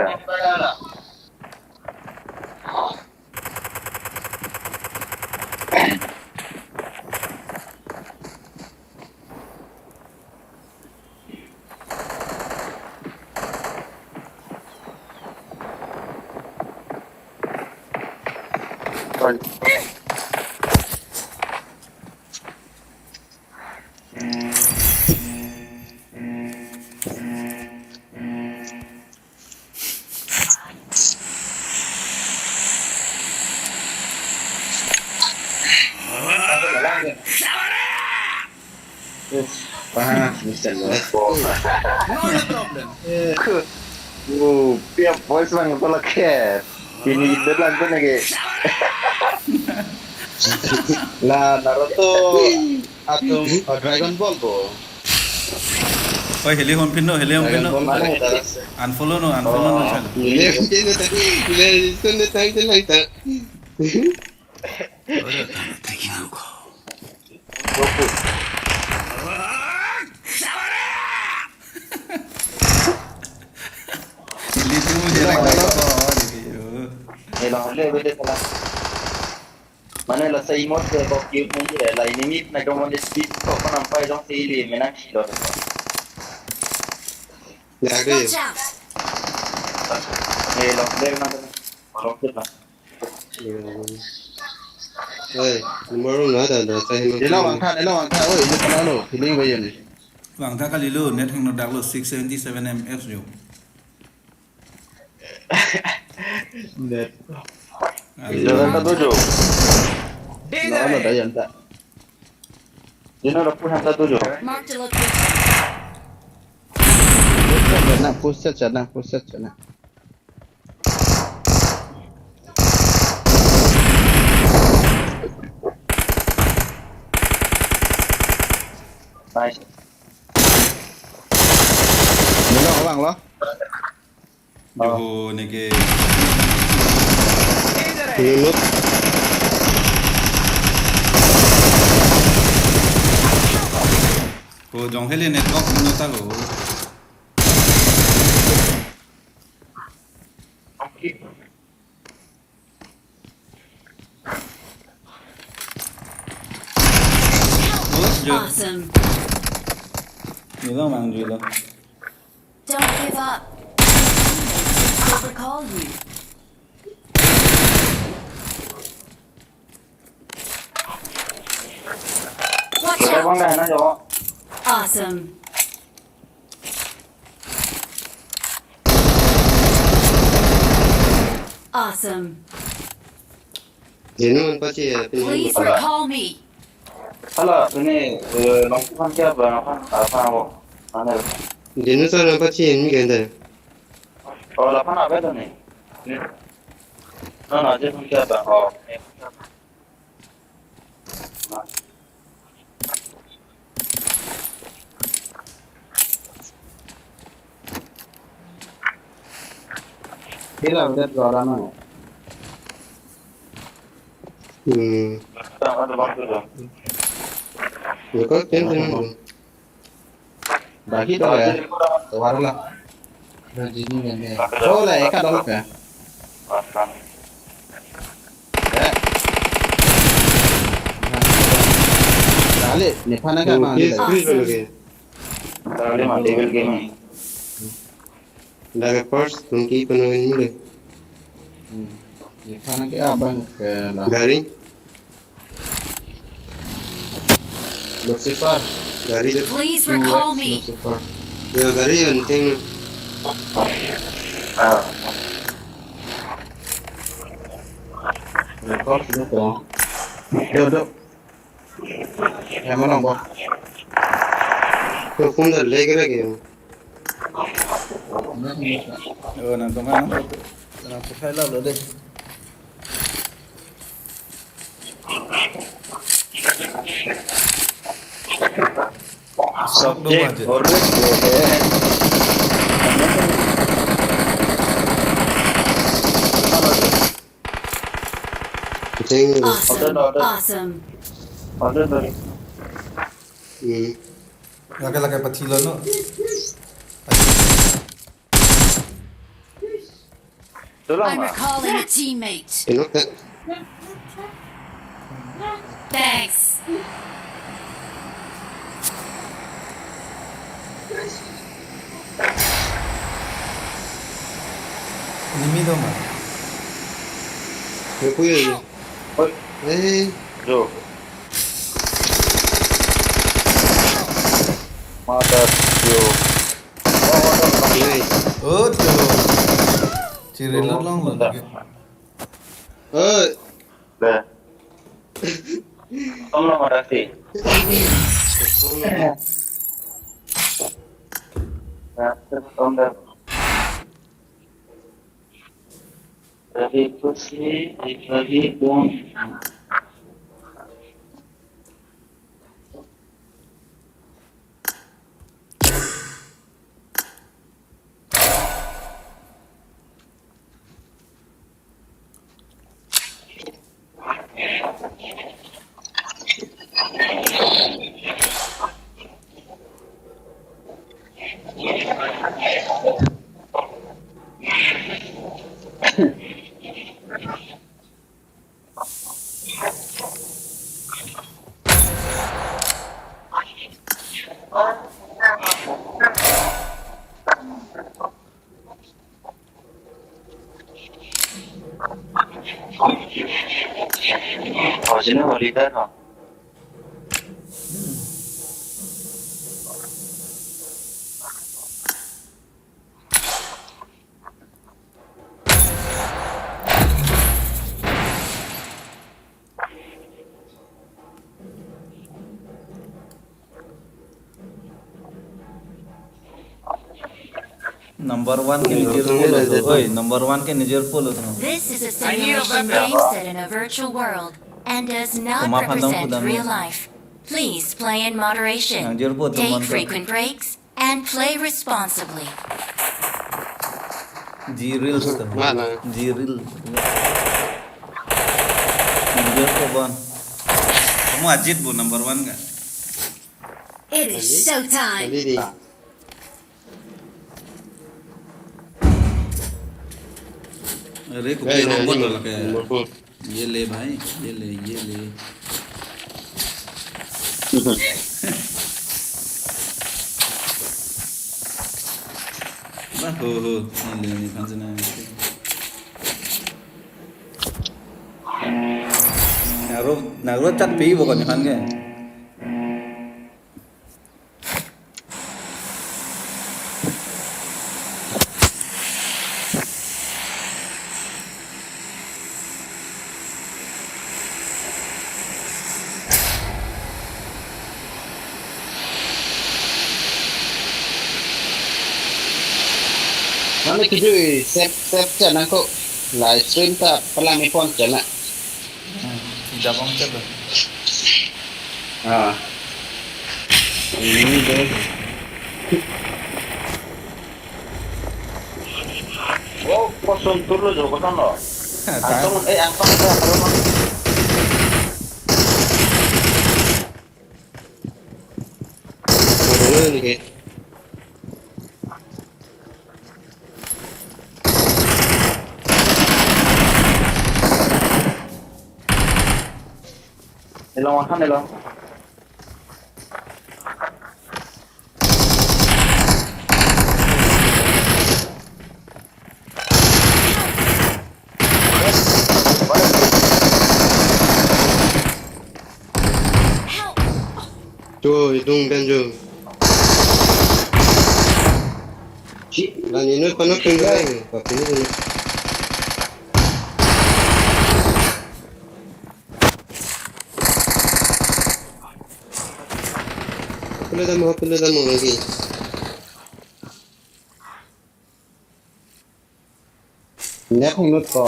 Ah, Mister Lopo. No problem. Oh, pia voice lang to laket. Ini itu lang to lagi. La Naruto atum, oh, Dragon Ball bo. Oi, heli hon pin no, heli hon pin no. Dragon Ball mana itu? Unfollow no, unfollow no, oh, chal. Heli hon pin no tadi, heli hon pin no tadi, heli hon pin no tadi. Goku. Litu mo jelek na ko, oh, di kayo. Eh, long le, bete pala. Mane la sa imot ke ko cute mo je, la inimit na ko mo speed ko ko nampai jong si ili menang silo. Ya, ke. Watch out! Eh, long le na ko. Long le na. Oi, nomor na da da sa hin. Ilo wangtha, ilo wangtha, oi, ini pala lo, feeling ba yun. Wangtha kali lo, net hang no dak lo, six seventy-seven M S jo. Net. Aduh. Jalan satu jo. No, no, da yan ta. Ini ada pun satu jo. Marked a location. Push set chana, push set chana, push set chana. Nice. Nino, abang lo. Joho neke. Nunut. Ko jong heli network nunut ta ko. Awesome. Awesome. Ni lo mang jui lo. Don't give up. Overcall you. Watch out. Awesome. Awesome. Jenu anpachi ya, pin. Please recall me. Hala, ini, eh, langsung kan siapa? Apa? Apa? Apa? Mana? Jenu sa anpachi ini kan dah. Oh, lapan apa itu nih? Ini. Nah, nah, dia kan siapa? Oh, ini. Kila udah dua orang. Hmm. Ada waktu dah. Record kan dengan. Bagi dong ya. Tovar lang. Rajini nene. Oh, la eka dong ka. Ya. Dale, nephan ka. Hmm, ma please, dale. Please, okay. Dale, ma table game. Dale first, tum ki pano ini deh. Hmm. Nephan ke abang ke la. Gari. Lucifer. Gari deh. Please recall me. Lucifer. Ya, gari yang ting. Ah. Record deh to. Duduk. Yang mana, Bang? Hukum dah lagi lagi. Oh, nang tong ano? Nang profile lo deh. Sok do budget. Kucing. Awesome. Order, order. Awesome. Order, order. Hmm. Lake, lake, pathilo, no? Tolong, I'm Mak. Recalling a teammate. Tengok, Kak. Thanks. Enemy do ma? Yo, puyo, yo. Oi. Hey. Jo. Mother jo. Oh, oh, oh. Hey. Oh, jo. Chiri lo long lo. Oi. Dah. Tolong ada sih. Nah, terus tolong dah. Dari kursi, dari bom. Original leader, no? Number one ke nijir polo to. Oi, number one ke nijir polo to. This is a simulation game set in a virtual world and does not represent real life. Please play in moderation. Take frequent breaks and play responsibly. G reels to. Mana? G reel. Nijir polo bon. Kamu Ajit bu number one ka? It is showtime. Jadi di. अरे, कुछ नहीं, नहीं, नहीं, नहीं, नहीं। ये ले भाई, ये ले, ये ले। Bah, ho, ho, ये ले, ये फंस ना। Nagro, nagro chat pi bo kon fan ke. Mane kejui sep sep channel ko live stream ta palang ipon channel. Hmm, tidak bang coba. Ah. Ini deh. Oh, kosong turun lo, kosong lo. Angkong, eh, angkong, eh, angkong. Turun lagi. Elong makan, elong. Help! Jo, idung dan jo. Dan ini panas tinggal. Tapi ini. Pula dah mau, pula dah mau lagi. Net hong nut ko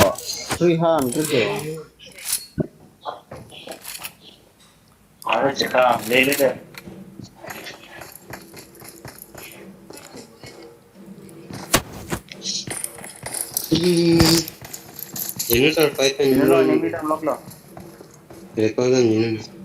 three hundred ko. Are cheka, le le de. Hmm. Ini tar pai pen. Ini lo, ini kita lock lo. Record kan ini.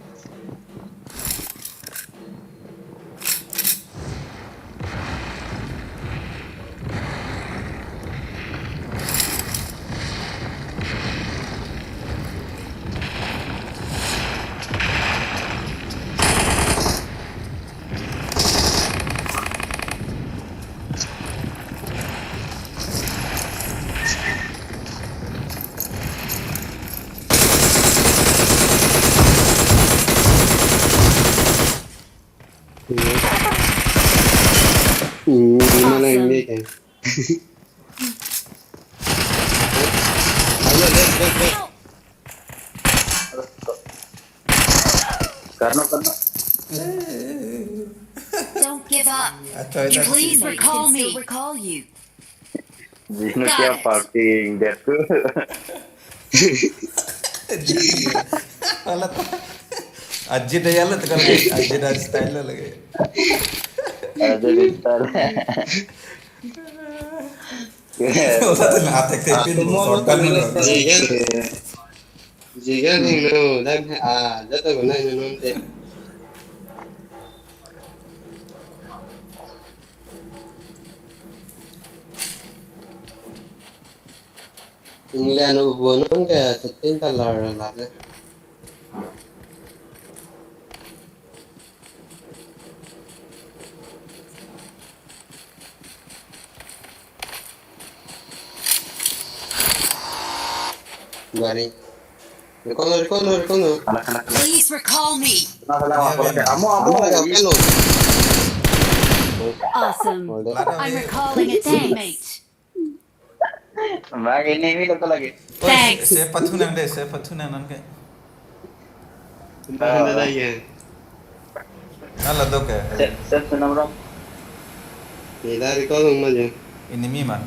Hmm, mana ini kan? Ayo, left, left, left. Karena, karena. Don't give up. Atau You itu please recall me. Recall you. Jinu Got kya it. Parking that tu. Alat. Ajit aja alat kalau ajit aja style lagi. Ada di style. Satu na atek tepin shortcut na. Jigan, jigan hingno dan ah jatuh guna hingno te. England ubo non ke setting ta lar lar le. Gari. Recall, recall, recall. Anak, anak, anak. Please recall me. Kenapa, kenapa? Amo, amo. Amo lagi apa lo? Awesome. Lada I'm me. Recalling a teammate. Bang, ini, ini lo lagi. Thanks. Saya pathu nang deh, saya pathu nang nang ke. Entah, entah lagi. Ala do ke. Set, set senam rom. Ini dari kolong aja. Ini mi man.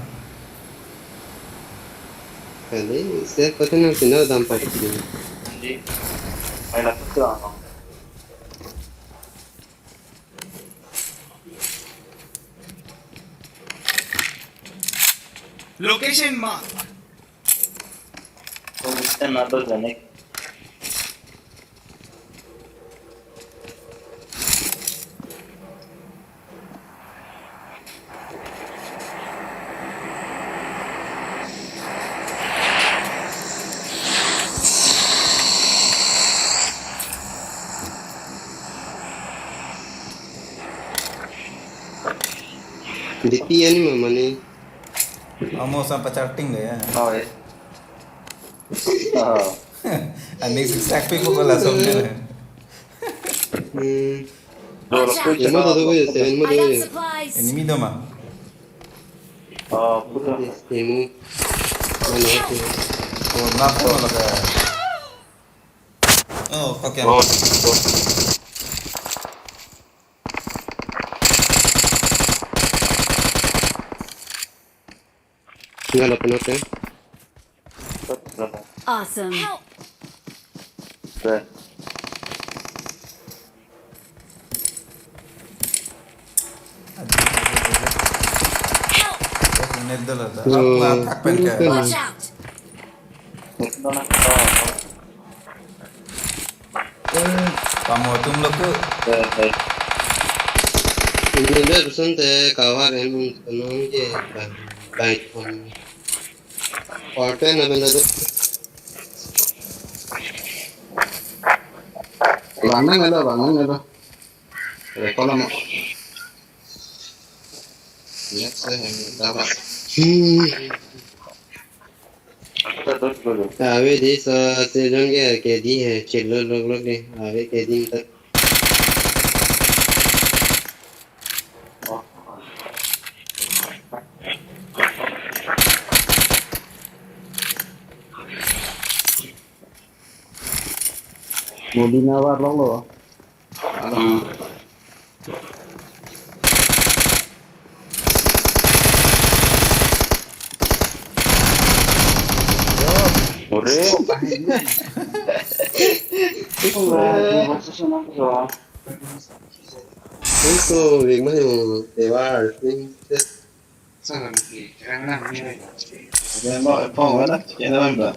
Kali, set pathu nang sini ada empat. Nanti, main aku tuh apa? Location mark. Location na to jane. D P ani mama ni. Amo sam pacharting deh ya. Oh, ya. Oh. Ani zigzag pi ko langsung deh. Hmm. Watch out! Ini mah tuh ya, ini mah tuh ya. Ini mi do ma? Oh, puta. Ini mana tuh? Oh, nap ko lagi. Oh, okay. Oh, oh. Nggak ada penonton. Awesome. Help! Dah. Help! Net dolo ta. Hmm. Apa attack pen ke? Watch out! Kamu tum lo ku. Ini dah pesan teh kawan yang menang je, baik, baik, um, quarter na benda tu. Bangun ada, bangun ada. Rekor lama. Lihat saya dapat. Hmm. Ave di so, se jong ke, ke di hai, chelo lok lok de. Ave ke di ta. Modi nawar lok lo. Hmm. Ore. Itu big man yung tewar, ting, tet. Sana ni, kena ni. Dia mau pong mana? Kena mana?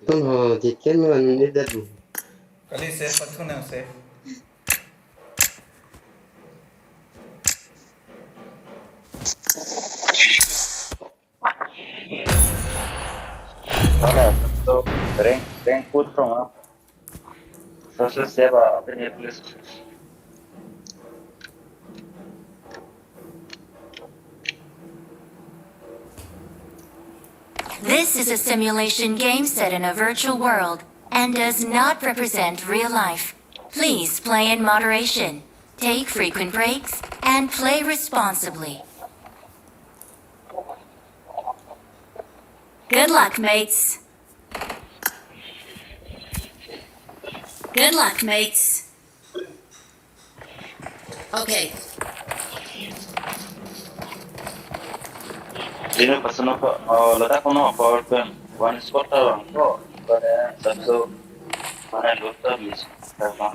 Tung ho, chicken man ni dat. Kali safe, pathu nang safe. Mana? So, rank, rank put from up. So, so, safe, ah, apa ni, please? This is a simulation game set in a virtual world and does not represent real life. Please play in moderation, take frequent breaks, and play responsibly. Good luck, mates. Good luck, mates. Okay. Dino pasono ko, oh, ladak kono power bank, one spot ta lang ko, pada sabso mana luta bis, sama.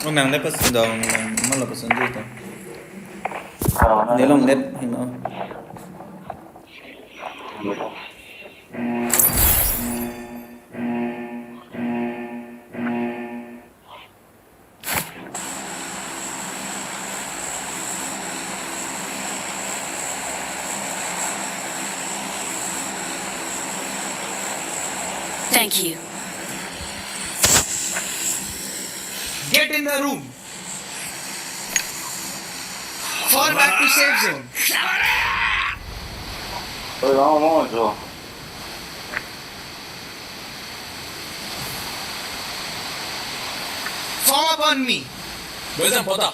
Oh, nang le pas dong, nang malo pas unjuk to. Ah, mana Nilong ada? Net, you know. Thank you. Get in the room. Fall back to safe zone. Oi, vamos, vamos, yo. Form up on me. Welcome, Pota.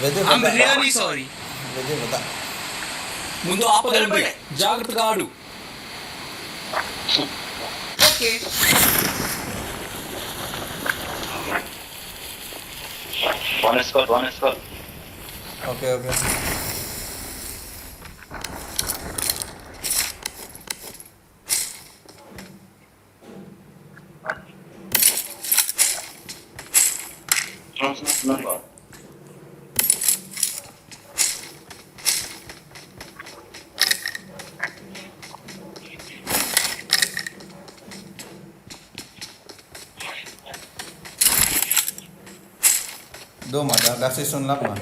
Wede I'm Pota. Really sorry. Wede Pota. Mundu apa dalam beli? Jaga tegadu. Okay. One squad, one squad. Okay, okay. Do ma da, da si sun lap ma.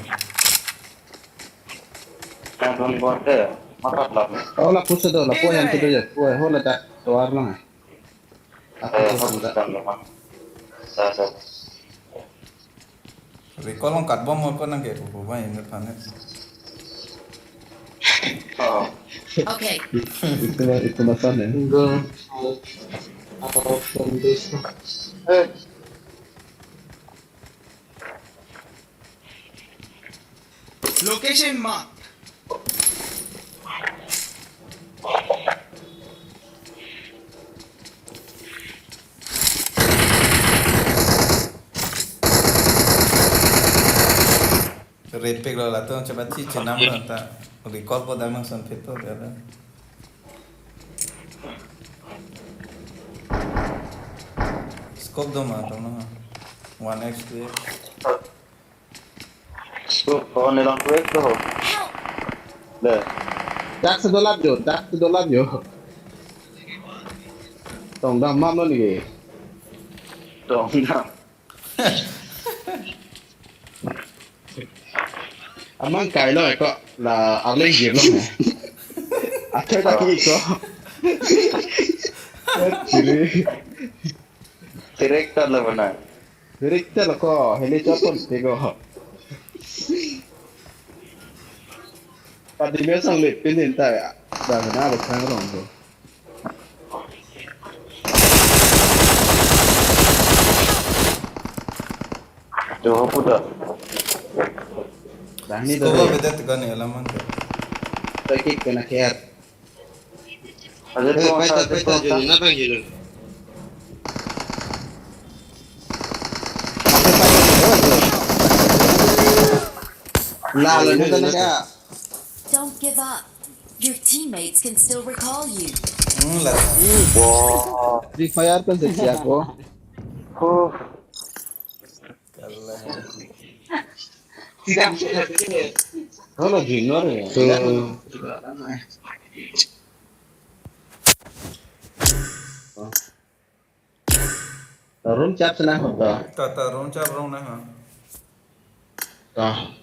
Yang dun border, makat lap. Oh, lapu si do, lapu yang si do ya. Wah, ho la da, tovar na. Aku Eh, tuh ho enggak. Sa, sa. Recall long kat bom ko nang ke ko ba ini panet. Oh. Okay. Itu itu masalah. Enggak. Apa from this? Eh. Location marked. Repek lo latum cepat si cenam lo ta recall po damang son pheto kada. Scope do ma tong no. One X, two X. Scope, oh, ne lang two X do. Le. Dak si do lap jo, dak si do lap jo. Tong dam mam lo ni. Tong dam. Amang kai lo ko la arleng jir lo. Acha ta ki ko. Chiri. Director lo bana. Director lo ko, heli chapon te ko. Padi me sang le pinin ta ya. Da na lo sang rong ko. Jo ho puta. Dahni Scope do. Beda tekan ya laman. Try kick kena kiat. Ada Eh, tuh paita, ada paita, tuh. Joni, na bang, Joni. La, la, Ini na, na, ini na. Don't give up. Your teammates can still recall you. Hmm, la. Wah. Free Fire kan seksi aku. Huh. Kalah. Tidak bisa jadi. Kalau junior ya. Hmm. Room chap sana hoto. Ta, ta, room chap rong na ha. Ta.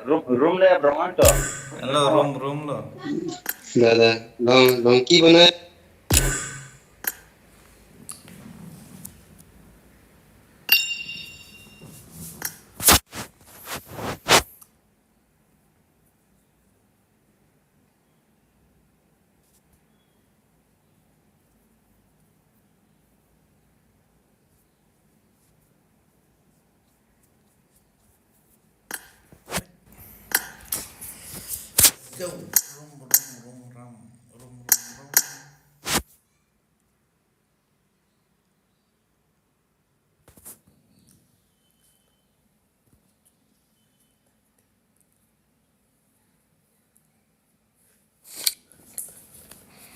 Room, room le brong an to. Hello, room, room lo. Dada, long, long ki bana. Go. Rum, rum, rum, rum. Rum, rum, rum.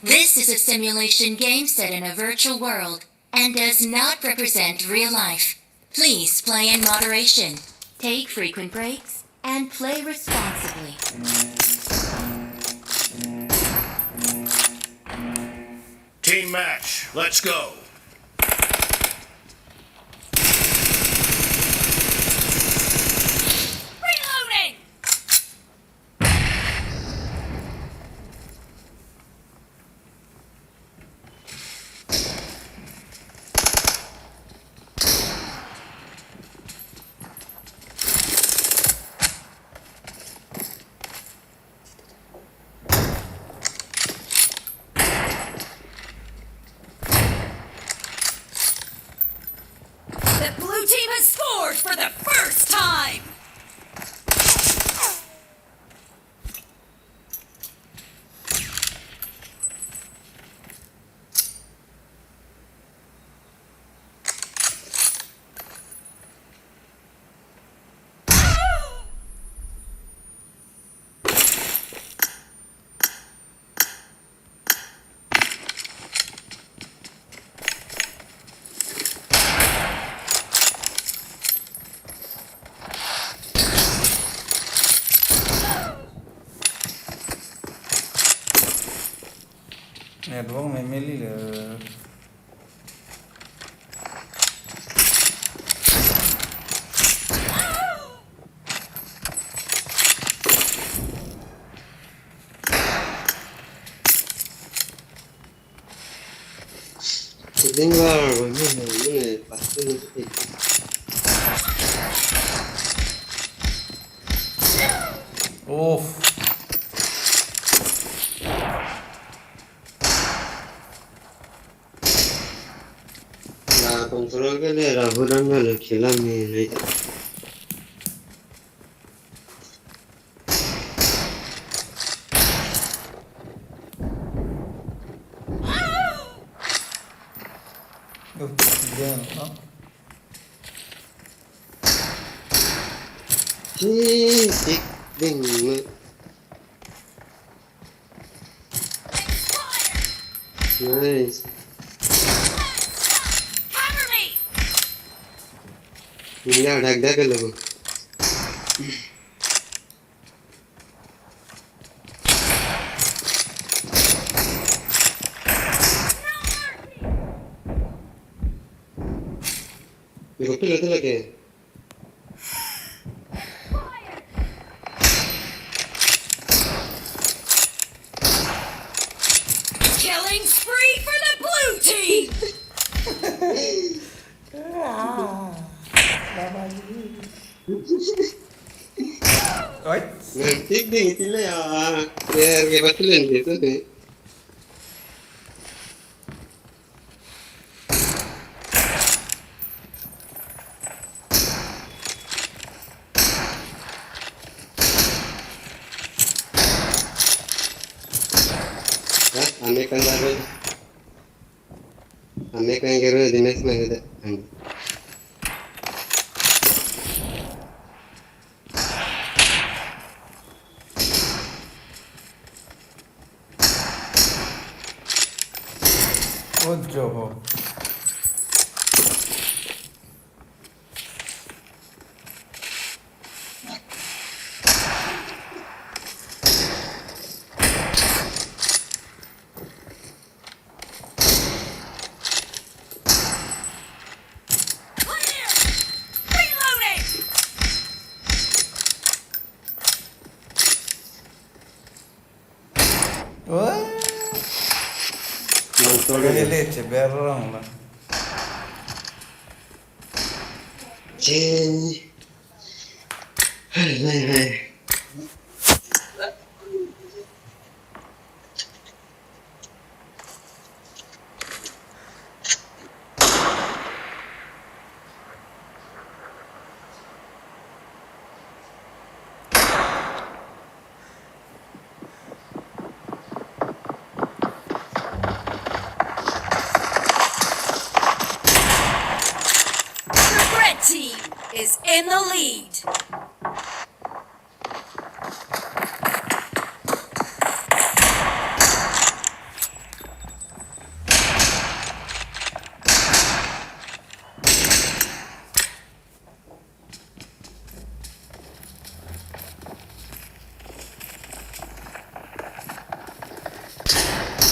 This is a simulation game set in a virtual world and does not represent real life. Please play in moderation, take frequent breaks, and play responsibly. Team match, let's go. Reloading! The blue team has scored for the first time! Network memeli le. Sitting var, bang ni, ni, ni, pasti ni, ni. Oh. Na control ke le Rahul ang le khela me le. Oh, yeah, no? Hi, tik ding. Nice. Cover me! Ningga dak dak lo. Rupil itu lagi. Killing spree for the blue team! Ah, Baba ji. Oi. Nanti ding, sila ya. Ya, ke betulan gitu deh. Ha, ame kan baru. Ame kan kira di next match ada. Oh, Joho. Clear! Reloading! Wah. Nonton. Kali cheberong lo. Che. Hai, hai, hai. The red team is in the lead.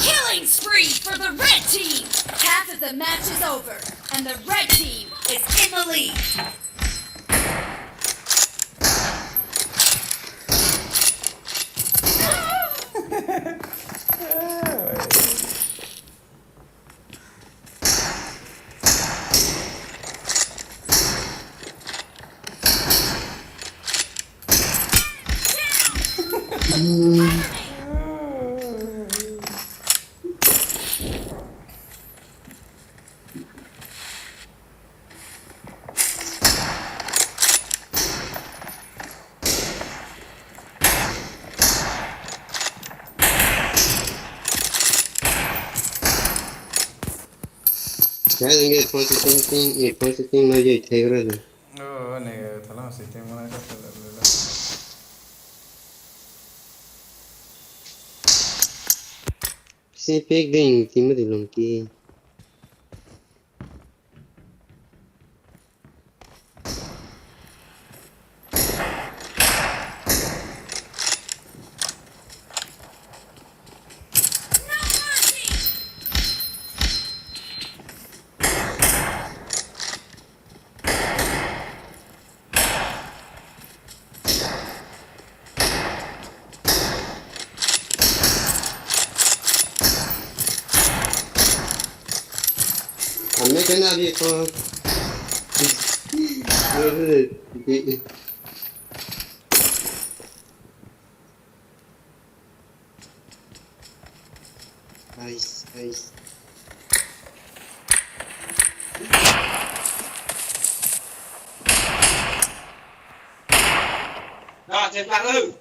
Killing spree for the red team! Half of the match is over, and the red team is in the lead. Kaya lagi phone setting, phone setting lo ye thek ra lo. Oh, ne thalang setting mana ka thalang lo. Si pek ding, ti ma di long ki. Ame kena abhi ko. Nice, nice. Dah, cepat lu.